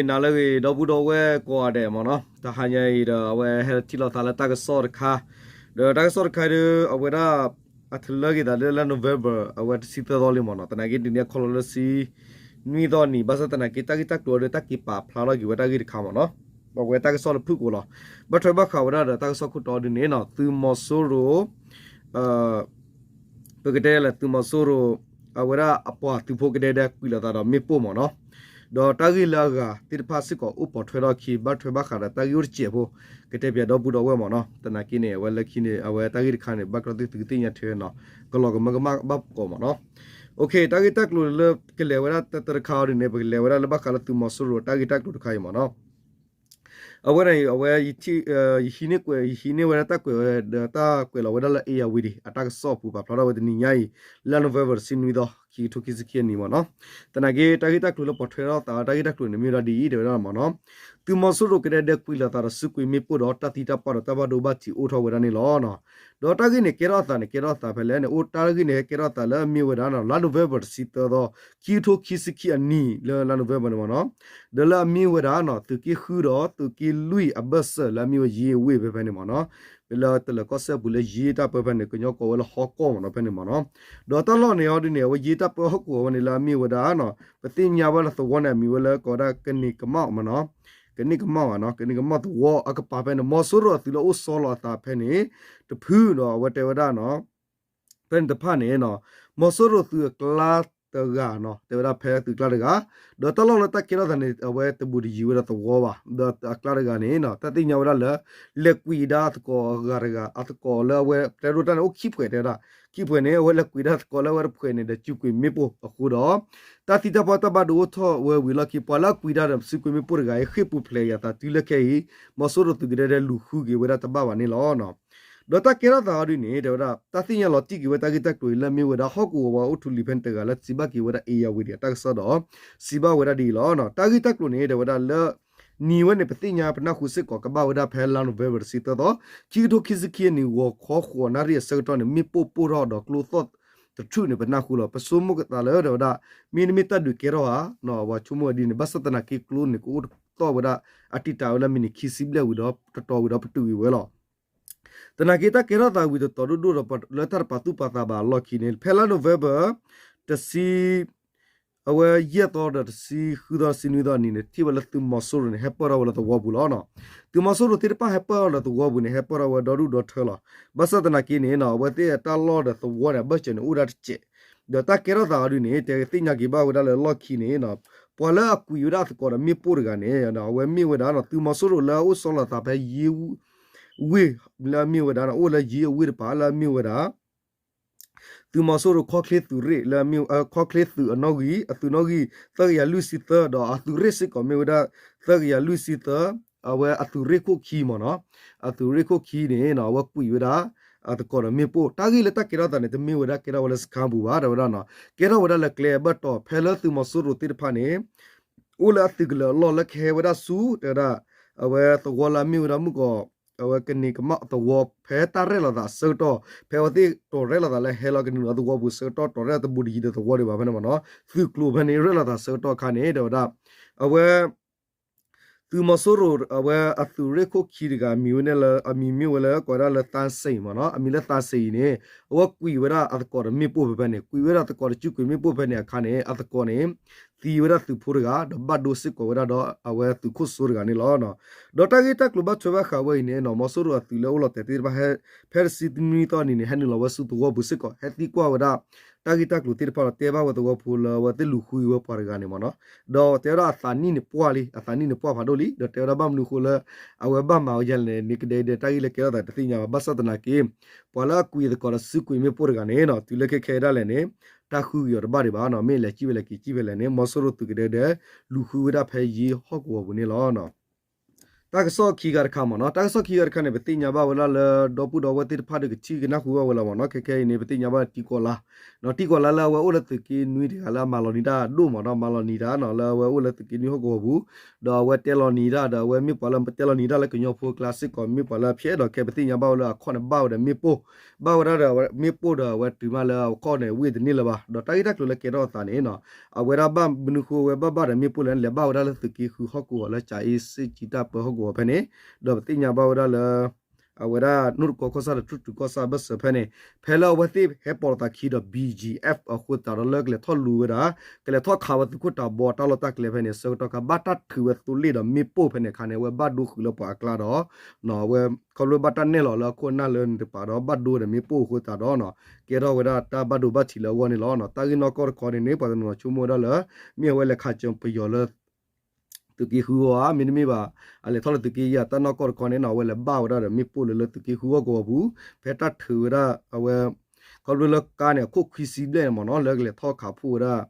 နၤလၢအဂ့ၤ ဒီပုၢ်ဒီဝဲၢ်ကိးဂၤဒဲးမ့ၢ်နီၤ, တဟါညါအံၤဒီး အဝဲဟဲထံၣ်လိာ်သးလၢတၢ်ကစီၣ်တခါ, ဒီးတၢ်ကစီၣ်တခါဒီး အဝဲဒၣ် အထလၢက့ၤသးလၢလါ November အဝဲတဆံသၢသီလံမ့ၢ်နီၤ, သနာ်က့ဒ်န့ၣ်အခီလီၤလၢဆံနွံသီနံၤ, ဘၣ်ဆၣ်သနာ်က့တၢ်ဂ့ၢ်တၢ်ကျိၤဒီးတၢ်က့ၤပာ်ဖျါထီၣ်က့ၤဝဲတၢ်ဂ့ၢ်တခါမ့ၢ်နီၤ, အဝဲတၢ်ကစီၣ်လၢဖုၣ်ကိာ်လီၤ, ဘၣ်ထွဲဘၣ်ဃးဝဲဒၣ်ဒီးတၢ်ကစီၣ်ခိၣ်တီဒ်န့ၣ်နီၤ, သုးမီၤစိရိၤ ပကတဲလၢသုးမီၤစိရိၤ အဝဲဒၣ်အပှၤသုးဖိကဒဲဒဲကွံာ်လိာ်သးဒီးမ့ၣ်ပိၢ်မ့ၢ်နီၤ, ဒီးတၢ်ဂ့ၢ်လၢအဂၤသ့ၣ်တဖၣ်စ့ၢ်ကီးအိၣ်ပိာ်ထွဲထီၣ်အခံ ဘၣ်ထွဲဘၣ်ဃးဒီးတၢ်ဂ့ၢ်အိၣ်တစဲးဖိ ကတဲပၠးဒီပုၢ်ဒီဝဲၢ်မ့ၢ်နီၤ, သနာ်က့န့ၣ် အဝဲလၢခံန့ၣ် အဝဲတၢ်ဂ့ၢ်တခါန့ၣ် ဘၣ်ကျီသုသုကသ့ၣ်ညါထဲနီၤ, ကလီၤကမၢကမၣ်ဘၣ်ကီးမ့ၢ်နီၤ, တၢ်ဂ့ၢ်တၢ်ကျိၤလၢကလဲၤဝဲဒၣ်တၢ်တခါအီၤဒ်န့ၣ် ပကလဲၤဝဲဒၣ်လၢဘၣ်ဃးလၢသုးမီၤစိရိၤတၢ်ဂ့ၢ်တၢ်ကျိၤတခါအံၤမ့ၢ်နီၤ အဝဲန့ၣ် အဝဲ ယဟံးန့ၢ်ဝဲဒၣ်တၢ်ကွဲးဝဲဒီးတၢ်ကွဲးလီၤဝဲဒၣ်လၢ ဧရာဝတီ အတၢ်ကစီၣ်အပူၤ ပာ်ဖျါထီၣ်ဝဲတနံၤညါအံၤ လါ November တဆံနွံသီ ခံကထိခံဆံခံအနံၤမ့ၢ်နီၤ, သနာ်က့ တၢ်ဂ့ၢ်တၢ်ကျိၤလၢပိာ်ထွဲထီၣ်သး တၢ်ဂ့ၢ်တၢ်ကျိၤန့ၣ်မ့ၢ်ဝဲဒၣ်ဒ်အံၤ တဲဝဲဒၣ်မ့ၢ်နီၤ, သုးမီၤစိရိၤကဒဲဒဲကွံာ်လိာ်သးဒီးစုကွံာ်မ့ၣ်ပိၢ်ဒီးတၢ်သံတၢ်ပှၢ်ဒီးတၢ်ဘၣ်ဒိဘၣ်ထံးအိၣ်ထီၣ်ဝဲဒၣ်န့ၣ်လီၤ. ဒီးတၢ်ဂ့ၢ်န့ၣ်ကဲထီၣ်အသးန့ၣ် ကဲထီၣ်အသးဖဲလဲၣ်န့ၣ် အိၣ်တၢ်ဂ့ၢ်န့ၣ်ဟဲကဲထီၣ်အသးလၢအမ့ၢ်ဝဲဒၣ်နီၤ လါ November တဆံသၢသီ ခံကထိခံဆံခံအနံၤလၢလါ November န့ၣ်မ့ၢ်နီၤ, ဒီးလၢအမ့ၢ်ဝဲဒၣ်နီၤ သုးက့ဃုဒီးသုးက့လွံၢ်အဘၢၣ်စၢၤ လၢအမ့ၢ်ဝဲယ့အဝ့ၢ်ဖဲဖဲန့ၣ်မ့ၢ်နီၤ, လၢတလၢၤကီၢ်စဲၣ်ပူၤလၢယ့တၢ်ပၢဖဲန့ၣ် ကညီကိးဝဲလၢဟီကီၢ်မ့ၢ်နီၤ ဖဲန့ၣ်မ့ၢ်နီၤ, ဒီးတၢ်လီၢ်န့ၣ်အီၤဒ်န့ၣ် အဝဲယ့တၢ်ပၢဟီၣ်ကဝီၤဝဲန့ၣ် လၢအမ့ၢ်ဝဲဒၣ်နီၤ ပသ့ၣ်ညါဘၣ်လၢသဝီန့ၣ် အမံၤဝဲလၢကိးဝဲဒၣ်ကန့ၢ်ကမၣ်မ့ၢ်နီၤ, ကန့ၢ်ကမၣ်နီၤ ကန့ၢ်ကမၣ်သဝီအကပၤဖဲန့ၣ် မီၤစိရိၤအသုးလၢအိၣ်ဆီလီၤအသးဖဲန့ၣ် တဖုဒီးအဝဲတဲဝဲဒၣ်နီၤ ဖဲန့ၣ်တဖၣ်န့ၣ်နီၤ မီၤစိရိၤသုးအကျါတဂၤနီၤ တဲဝဲဒၣ်ဖဲသုးကျါတဂၤ, ဒီးတၢ်လီၢ်လၢတၢ်ကဲထီၣ်သးန့ၣ် အဝဲတဘူးတယံၤဝဲဒၣ်သဝီဘၣ်, ဒီးအကျါတဂၤန့ၣ်နီၤ တၢ်သ့ၣ်ညါဝဲဒၣ်လၢ လဲၤကွံာ်ဒၣ်အသကိးအဂၤတဂၤ အသကိးလၢအဝဲတဲဒိၣ်တၢ်န့ၣ် အိၣ်ခံဖှဲးတဲဝဲဒၣ်, ခံဖှဲးန့ၣ် အဝဲလဲၤကွံာ်ဒၣ်သကိးလၢအဝဲတဖှဲးန့ၣ်ဒီး စုကွံာ်မ့ၣ်ပိၢ်အဃိဒီး တၢ်သံတၢ်ပှၢ်တၢ်ဘၣ်ဒိအိၣ်ထီၣ်ဝဲဝံၤလီၢ်ခံ ပှၤလၢအကွံာ်တၢ်ဒီးစုကွံာ်မ့ၣ်ပိၢ်တဂၤအံၤ ဃ့ၢ်ပူၤဖျဲးယၤသးတုၤလၢခဲအံၤ မီၤစိရိၤသုးကဒဲဒဲလူၤဃုက့ၤဝဲဒၣ်တဘၣ်ဘၣ်န့ၣ်လီၤ. ဒီးတၢ်ကဲထီၣ်သးအီၤဒ်န့ၣ် တဲဝဲဒၣ် တၢ်သ့ၣ်ညါလီၤတံၢ်က့ၤဝဲတၢ်ဂ့ၢ်တၢ်ကျိၤအံၤလၢအမ့ၢ်ဝဲဒၣ် ဟီၣ်ကဝီၤပှၤအိၣ်ထူလံၤဖဲန့ၣ်တဂၤလၢစံးဘၣ်က့ၤဝဲဒၣ် ဧရာဝတီ အတၢ်ကစီၣ်ဒီး စံးဘၣ်ဝဲဒၣ်ဒ်အံၤလီၤ. တၢ်ဂ့ၢ်တၢ်ကျိၤန့ၣ် တဲဝဲဒၣ်လၢ နံၤဝဲန့ၣ် ပသ့ၣ်ညါပနၢ်ဟူစ့ၢ်ကီးကဘၣ်ဝဲဒၣ်ဖဲလါ November တဆံသၢသီ ခံကထိခံဆံခံအနံၤ ဂီၤခီဃိးနၣ်ရံၣ်အဆၢကတီၢ်န့ၣ် မ့ၣ်ပိၢ်ပိၢ်ထီၣ်ဒီးကျိသီၣ်တထူၣ်န့ၣ် ပနၢ်ဟူလီၤ. ပဆိကမိၣ်ကသးလၢတဲဝဲဒၣ် မ့တမ့ၢ်တၢ်ဒုးကဲထီၣ်ဧါ, ပှၤဆိကမိၣ်ဝဲဒ်န့ၣ် ဘၣ်ဆၣ်သနာ်က့ကျိန့ၣ် ကအိၣ်တသီၣ်ဝဲဒၣ် အတံာ်တာ်ဝဲလၢမံးနံးခံဆံဘျဲၣ်ဝံၤဒီး တတီၤဝံၤဒီးပတုာ်က့ၤဝဲလီၤ. သနာ်က့တၢ်ကဲထီၣ်သးဝံၤတတီၤဒိၣ်ဒိၣ်ဒီး လၢတၢ်တပာ်သူၣ်ပာ်သးဘၣ်အလီၢ်ခံန့ၣ် ဖဲလါ November တဆံ အဝဲယဲၢ်သီဒီးတဆံဃုသီ တဆံနွံသီအနံၤန့ၣ် ထံၣ်ဝဲလၢသုးမီၤစိရိၤန့ၣ် ဟဲပၢၢ်ထီၣ်ဝဲလၢသဝီပူၤလီၤ. သုးမီၤစိရိၤသ့ၣ်တဖၣ်ဟဲပၢၢ်ထီၣ်လၢသဝီပူၤန့ၣ် ဟဲပၢၢ်ထီၣ်ဝဲဒီဒူၣ်ဒီထၢလီၤ. ဘၣ်ဆၣ်သနာ်က့န့ၣ် အဝဲသ့ၣ်အတၢ်လီၢ်ဒီးသဝီန့ၣ် အဘၢၣ်စၢၤန့ၣ် အိၣ်ဒၣ်တစဲး ဒီးတၢ်ကဲထီၣ်သးအီၤဒ်န့ၣ် တဲသ့ၣ်ညါက့ၤဘၣ်ဝဲဒၣ်လၢလီၢ်ခံန့ၣ် ပှၤလၢအကွံာ်ဝဲဒၣ်အသကိးဒီးမ့ၣ်ပိၢ်တဂၤန့ၣ် အဝဲမ့ၢ်ဝဲဒၣ် သုးမီၤစိရိၤလၢအအိၣ်ဆီလီၤသးဖဲယ့ဝ့ၢ် လၢအမ့ၢ်ဝဲဒၣ် အိၣ်လၢယ့အဝ့ၢ်တပၤ လၢအမ့ၢ်ဝဲဒၣ် သုးမီၤစိရိၤခီချ့သုးရ့ၣ် လၢအမ့ၢ် ခီချ့သုးအနီၣ်ဂံၢ် အသုးနီၣ်ဂံၢ် သၢကယၤလွံၢ်ဆံသၢ ဒီးအသုးရ့ၣ်စ့ၢ်ကီးမ့ၢ်ဝဲဒၣ် သၢကယၤလွံၢ်ဆံသၢ အဝဲအသုးရ့ၣ်ခိၣ်ခံမ့ၢ်နီၤ. အသုးရ့ၣ်ခိၣ်ခံန့ၣ် အဝဲကွံာ်ဝဲဒၣ် အသကိးဒီးမ့ၣ်ပိၢ် တၢ်ဂ့ၢ်လၢတၢ်ကဲထီၣ်သးန့ၣ် တမ့ၢ်ဝဲဒၣ်ကဲထီၣ်ဝဲလၢစခါပူၤဘၣ် တဲဝဲဒၣ်နီၤ. ကဲထီၣ်ဝဲဒၣ်လၢကျဲအဘၢၣ်တီၤ ဖဲလၢသုးမီၤစိရိၤသ့ၣ်တဖၣ်န့ၣ် အိၣ်လၢအသုးကလၢၤအလီၢ်လၢကဟဲဝဲဒၣ်ဆူ တဲဝဲဒၣ် အဝဲသဝီလၢအမ့ၢ်ဝဲဒၣ်မုၢ်ကီး အဝဲကန့ၢ်ကမၣ်သဝီ ဖဲတၢ်ရဲၣ်လီၤသးအဆၢကတီၢ် ဖဲအဝဲသ့ၣ်တီၤရဲၣ်လီၤသးလၢဟဲလီၤကန့ၢ်ဒီးသဝီပူၤဆၢကတီၢ် တီၤရဲၣ်တဘူးတယံၤဒီးသဝီဒံးဘၣ်ဖဲန့ၣ်မ့ၢ်နီၤ. သုးကျိၤဖဲန့ၣ် ရဲၣ်လီၤသးဆၢကတီၢ်အခါန့ၣ် တဲဝဲဒၣ် အဝဲ သုးမီၤစိရိၤ အဝဲအသုးရ့ၣ်ခိၣ်ခံတဂၤ အမံၤဝဲန့ၣ်လၢ အမံၤမ့ၢ်ဝဲလၢ ကိးဝဲဒၣ်လၢသန်းစိန်မ့ၢ်နီၤ. အမံၤလၢသန်းစိန်အံၤန့ၣ် အဝဲကွံာ်ဝဲဒၣ်အသကိးဒီးမ့ၣ်ပိၢ်ဖဲဖဲန့ၣ် ကွံာ်ဝဲဒၣ်သကိးဒီးစုကွံာ်မ့ၣ်ပိၢ်ဖဲန့ၣ်အခါန့ၣ် အသကိးန့ၣ် သံဝဲဒၣ်သုးဖိတဂၤ ဒီးဘၣ်ဒိစ့ၢ်ကီးဝဲဒၣ်ဒီးအဝဲသုးခိၣ်စိတဂၤန့ၣ်လီၤ. ဒီးတၢ်ဂ့ၢ်တၢ်ကျိၤဘၣ်ထွဲဘၣ်ဃးဝဲအံၤန့ၣ် မီၤစိရိၤအသုးလၢအိၣ်လီၤတဲာ်သ့ၣ်တဖၣ် ဖဲတဆံနွံသီအနံၤန့ၣ် ဟဲနုာ်လီၤဝဲဆူသဝီပူၤစ့ၢ်ကီး ဟဲသံကွၢ်ဝဲဒၣ် တၢ်ဂ့ၢ်တၢ်ကျိၤသ့ၣ်တဖၣ်ဒီး တဲဘၣ်ဝဲသဝီဖိလၢအဝဲသ့ၣ်လူၤဃုဝဲပှၤတဂၤန့ၣ်မ့ၢ်နီၤ. ဒီးတဲဝဲဒၣ်အသးနံၣ်န့ၣ်ပှၢ်လံ အသးနံၣ်န့ၣ်ပှၢ်ဖးဒိၣ်လံ ဒီးတဲဝဲဒၣ်ဘၣ်မနုၤအဃိလၢ အဝဲဘၣ်မၤဝဲဒ်လဲၣ်န့ၣ် ကဒဲကဒဲတၢ်ဂ့ၢ်လၢကဲထီၣ်သးတသ့ၣ်ညါဘၣ် ဘၣ်ဆၣ်သနာ်က့ ပှၤလၢအကွံာ်သကိးဒီးစုကွံာ်မ့ၣ်ပိၢ်တဂၤန့ၣ်နီၤ တုၤလၢခဲခဲဒၣ်လဲာ်န့ၣ် တၢ်ဃုက့ၤအီၤတဘၣ်ဒံးဘၣ်နီၤ မ့ၢ်လဲၤကံၣ်ဖဲလဲၣ်က့ၤကံၣ်ဖဲလဲၣ်န့ၣ် မီၤစိရိၤသုးကဒဲကဒဲ လူၤဃုဝဲဒၣ်ဖဲယ့ဟီၣ်ကဝီၤပူၤန့ၣ်လီၤ. တၢ်ကစီၣ်ခံဂၤတခါမ့ၢ်နီၤ တၢ်ကစီၣ်ခံဂၤတခါန့ၣ် ပသ့ၣ်ညါဘၣ်ဝဲဒၣ်လၢ ဒီပုၢ်ဒီဝဲၢ်သ့ၣ်တဖၣ်ဒီးကထံၣ်ကနၢ်ဟူဘၣ်ဝဲလီၤမ့ၢ်နီၤ ခဲခဲအံၤန့ၣ် ပသ့ၣ်ညါဘၣ်တံၤကီၢ်လါ တံၤကီၢ်လါလၢအဝဲအိၣ်လၢသုးက့နွံတဂၤလၢအမၤလီၤနံၤတၢ်ဒိၣ်မ့ၢ်နီၤ မၤလီၤနံၤတၢ်နီၤ လၢအဝဲအိၣ်လၢသုးက့နွံဟီၣ်ကဝီၤပူၤ ဒီးအဝဲတဲလီၤနံၤတၢ်ဒီး အဝဲမ့ၢ်ပှၤလၢတဲလီၤနံၤတၢ်လၢကညီဖိအကျါစ့ၢ်ကီး မ့ၢ်ပှၤလၢဖျဲးဒီးခဲ ပသ့ၣ်ညါဘၣ်ဝဲလၢအခီၣ်န့ၣ်ဘၣ်ဝဲဒီးမ့ၣ်ပိၢ်, ဘၣ်ဝဲဒၣ်ဒီးအဝဲမ့ၣ်ပိၢ်ဒီးအဝဲတုၤမးလၢအခီၣ်န့ၣ် ဝ့ၢ်တန့ၢ်လၢၤဘၣ်. ဒီးတၢ်ဂ့ၢ်တၢ်ကျိၤလၢကဲထီၣ်အသးန့ၣ် အဝဲဒၣ်ဘၣ်မနုၤဃိအဝဲဘၣ်ဘၣ်ဒီးမ့ၣ်ပိၢ်လဲၣ်န့ၣ် လဲၤဘၣ်ဝဲဒၣ်လၢသုးက့ဃုဟီၣ်ကဝီၤလၢ ကၠၤအ့စ့ၣ်ကၠံတၢ်ပၢဟီၣ်ကဝီၤဖဲန့ၣ်, ဒီးပသ့ၣ်ညါဘၣ်ဝဲဒၣ်လၢ အဝဲဒၣ်နိၣ်တကီကီၢ်ဆၣ်ဒီးထူၣ်တုၤကီၢ်ဆၣ်ဘၢၣ်စၢၤဖဲန့ၣ်, ဖဲလၢအဝဲသ့ၣ်ဟဲပိာ်လိာ်သးခံဒီး ဘံၣ်ကၠံၣ်အ့ၣ်ဖ် အဃိသတးဒီးလၢကလဲၤထီၣ်လူၤဝဲဒၣ်, ကလဲၤထီၣ်ခးဝဲသုးခိၣ်တၤဘီတၢ်လီၢ်တၢ်ကျဲဖဲန့ၣ် ဆၢကတီၢ်ခါဘၣ်တၢ်ထုးဝဲသိလ့ၣ်ဒီးမ့ၣ်ပိၢ်ဖဲန့ၣ်အခါန့ၣ် အဝဲဘၣ်ဒိဃုာ်လၢပှၤအကျါဒီး အဝဲခီဖျိဘၣ်တၢ်နဲၣ်လီၤလၢအခိၣ်အနၢ်လၢန့ၣ်တပၤဒီး ဘၣ်ဒိဝဲဒီးမ့ၣ်ပိၢ်အဃိသတးဒီး ကဲထီၣ်ဝဲဒၣ်တၢ်ဘၣ်ဒိဘၣ်ထံးလၢအဂီၢ်န့ၣ်လီၤ. တၢ်ဂ့ၢ်နီၢ်ကီၢ်တခီန့ၣ်န့ၣ် ပှၤတနီၤဆိကမိၣ်ဝဲဒၣ်လၢ မ့ၢ်အဝဲလဲၤခးကၠီၤပယီၤလၢ သုးက့ဃုအဂီၢ်ဧါ မ့တမ့ၢ်ဘၣ် အလဲၤထီၣ်လၢသုးက့ယဲၢ်ဧါ တၢ်နီၢ်ကီၢ်တခီန့ၣ်နီၤ အဝဲလဲၤဘၣ်ဝဲဒၣ်ဒီးမ့ၣ်ပိၢ်လၢလၢသုးက့ဃုဟီၣ်ကဝီၤပူၤ, ဖဲတၢ်ထုးဝဲဒၣ်အဝဲ ခီဖျိလၢကါန့ၣ် အခိၣ်ခွံဆံဘျဲၣ်န့ၣ်မ့ၢ်နီၤ လၢကလဲၤထီၣ်ခးဖှိၣ်ဝဲဒၣ်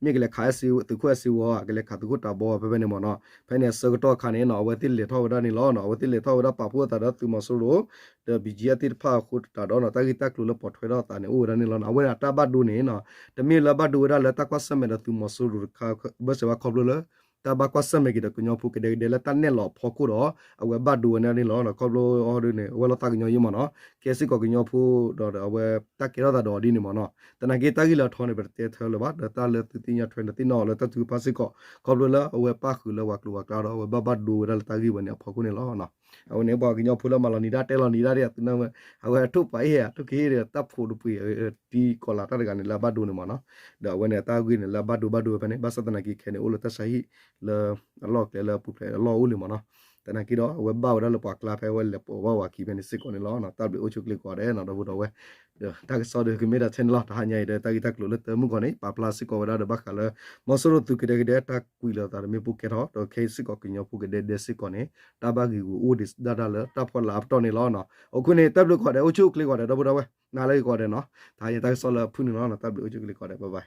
မ့ၢ်ကလဲၤခးသုးခိၣ်အဲၣ်စ့ဝီဧါ ကလဲၤခးသုးခိၣ်တၤဘီဧါဖဲဖဲန့ၣ်မ့ၢ်နီၤ ဖဲန့ၣ်အဆၢကတီၢ်အခါန့ၣ်နီၤ အဝဲသ့ၣ်လဲၤထီၣ်ဝဲဒၣ်န့ၣ်လီၤ. အဝဲသ့ၣ်လဲၤထီၣ်ဝဲဒၣ်ပာ်ဖှိၣ်အသးဒီးသုးမီၤစိရိၤ ဒီး ဘံၣ်ကၠံၣ်အ့ၣ်ဖ် သ့ၣ်တဖၣ်အဃိသတးဒီး တၢ်ဂ့ၢ်တၢ်ကျိၤလၢပိာ်ထွဲထီၣ်အသးန့ၣ် အိၣ်ဝဲဒၣ်န့ၣ်လီၤ. အဝဲန့ၣ်အတၢ်ဘၣ်ဒိန့ၣ် တမ့ၢ်လၢဘၣ်ဒိဝဲဒၣ်လၢတၢ်ကွၢ်ဆၢၣ်မဲာ်ဒီးသုးမီၤစိရိၤတခါ ဘၢၣ်စၢၤဘၣ်ခီဖျိလၢ တၢ်ဘၣ်ကွၢ်ဆၢၣ်မဲာ်က့ၤဒီးကညီဖိကဒဲကဒဲလၢတၢ်နဲၣ်လီၤအဖီခိၣ်ဒီး အဝဲဘၣ်ဒိဝဲဒၣ်န့ၣ်လီၤ. ခီဖျိအီၤဒ်န့ၣ် အဝဲလိာ်သးကညီယံမ့ၢ်နီၤ ကဲစ့ၢ်ကီးကညီဖိဒီးအဝဲတၢ်ကဲထီၣ်သးဒီးအီၤဒ်န့ၣ်မ့ၢ်နီၤ သနာ်က့တၢ်ဂ့ၢ်လၢအထီန့ၣ် ပတတဲထၢလၢၤဘၣ် ဒီးတၢ်လၢသုသ့ၣ်ညါထွဲန့ၣ်သ့ၣ်နီၣ်အီၤလၢတၢ်ထုကဖၣ်စ့ၢ်ကီး ခီဖျိလၢအဝဲပၣ်ဃုာ်လၢပှၤကျိၤပှၤကျါဒီး အဝဲဘၣ်ဘၣ်ဒိဝဲဒၣ်လၢတၢ်ဂ့ၢ်ဝဲန့ၣ်အဖီခိၣ်န့ၣ်လီၤ. အဝဲန့ၣ်ပှၤကညီဖိလၢမၤလီၤနံၤတၢ်တဲလီၤနံၤတၢ်ဒ်အသုနၢ်ဝဲ အဝဲထိၣ်ပှၤအ့ၣ် ထိၣ်က့ၤဒီးတၢ်ဖိးတပှ့ၤ တံၢ်ကီၤလၤတၢ်တဂၤန့ၣ်လၢအဘၣ်ဒိန့ၣ်မ့ၢ်နီၤ ဒီးအဝဲန့ၣ်တၢ်ဂ့ၢ်န့ၣ်လၢအဘၣ်ဒိဘၣ်ဒိဝဲဖဲန့ၣ် ဘၣ်ဆၣ်သနာ်က့ခဲန့ၣ် အိၣ်လၢတၢ်ဆါဟံၣ်လၢအလီၢ်ကျဲလၢအပူၤဖျဲးအလီၢ်အိၣ်လံမ့ၢ်နီၤ သနာ်က့ဒီး အဝဲဘၣ်ဝဲဒၣ်လၢပှၤကျါဖဲအဝဲလဲၤပိာ်ဘၣ်ဝၤခံဖဲန့ၣ်စ့ၢ်ကီးန့ၣ်လီၤ. တၢ်ဘျုးအိၣ်ဆူၣ်ချ့ကိးဂၤဒဲးနီၤ ဒီပုၢ်ဒီဝဲၢ် တၢ်ကစီၣ်ဒီးကမ့ၢ်ဒၣ်ထဲန့ၣ်လီၤ. တဟါညါအံၤဒီးတၢ်ဂ့ၢ်တၢ်ကျိၤလၢတၢမုၢ်ကီၢ်န့ၣ် ပာ်ဖျါစ့ၢ်ကီးဝဲဒၣ်ဒီးဘၣ်ဃးလၢ မီၤစိရိၤသုးကဒဲကဒဲတၢ်ကွံာ်လီၤသးဒီးမ့ၣ်ပိၢ်ကဲထီၣ် ဒီးခဲအံၤစ့ၢ်ကီးကညီဖိကဒဲကဒဲစ့ၢ်ကီးန့ၣ် တၢ်ဘၣ်ဂ့ၢ်ဂူာ်အိၣ်ဒံးဒၣ်တၢ်လၢတၢ်ဖီလာ်အပတီၢ်န့ၣ်လီၤ. အဃိန့ၣ် တၢ်ဘျုးကိးဂၤဒဲး အိၣ်ဆူၣ်အိၣ်ချ့ကိးဂၤဒဲး ဒီပုၢ်ဒီဝဲၢ် နၤလၢဂ့ၤကိးဂၤဒဲးနီၤ တဟါညါတၢ်ကစီၣ်လၢအဖုၣ်န့ၣ်လီၤ. တၢ်ဘျုးအိၣ်ဆူၣ်အိၣ်ချ့ကိးဂၤဒဲး bye bye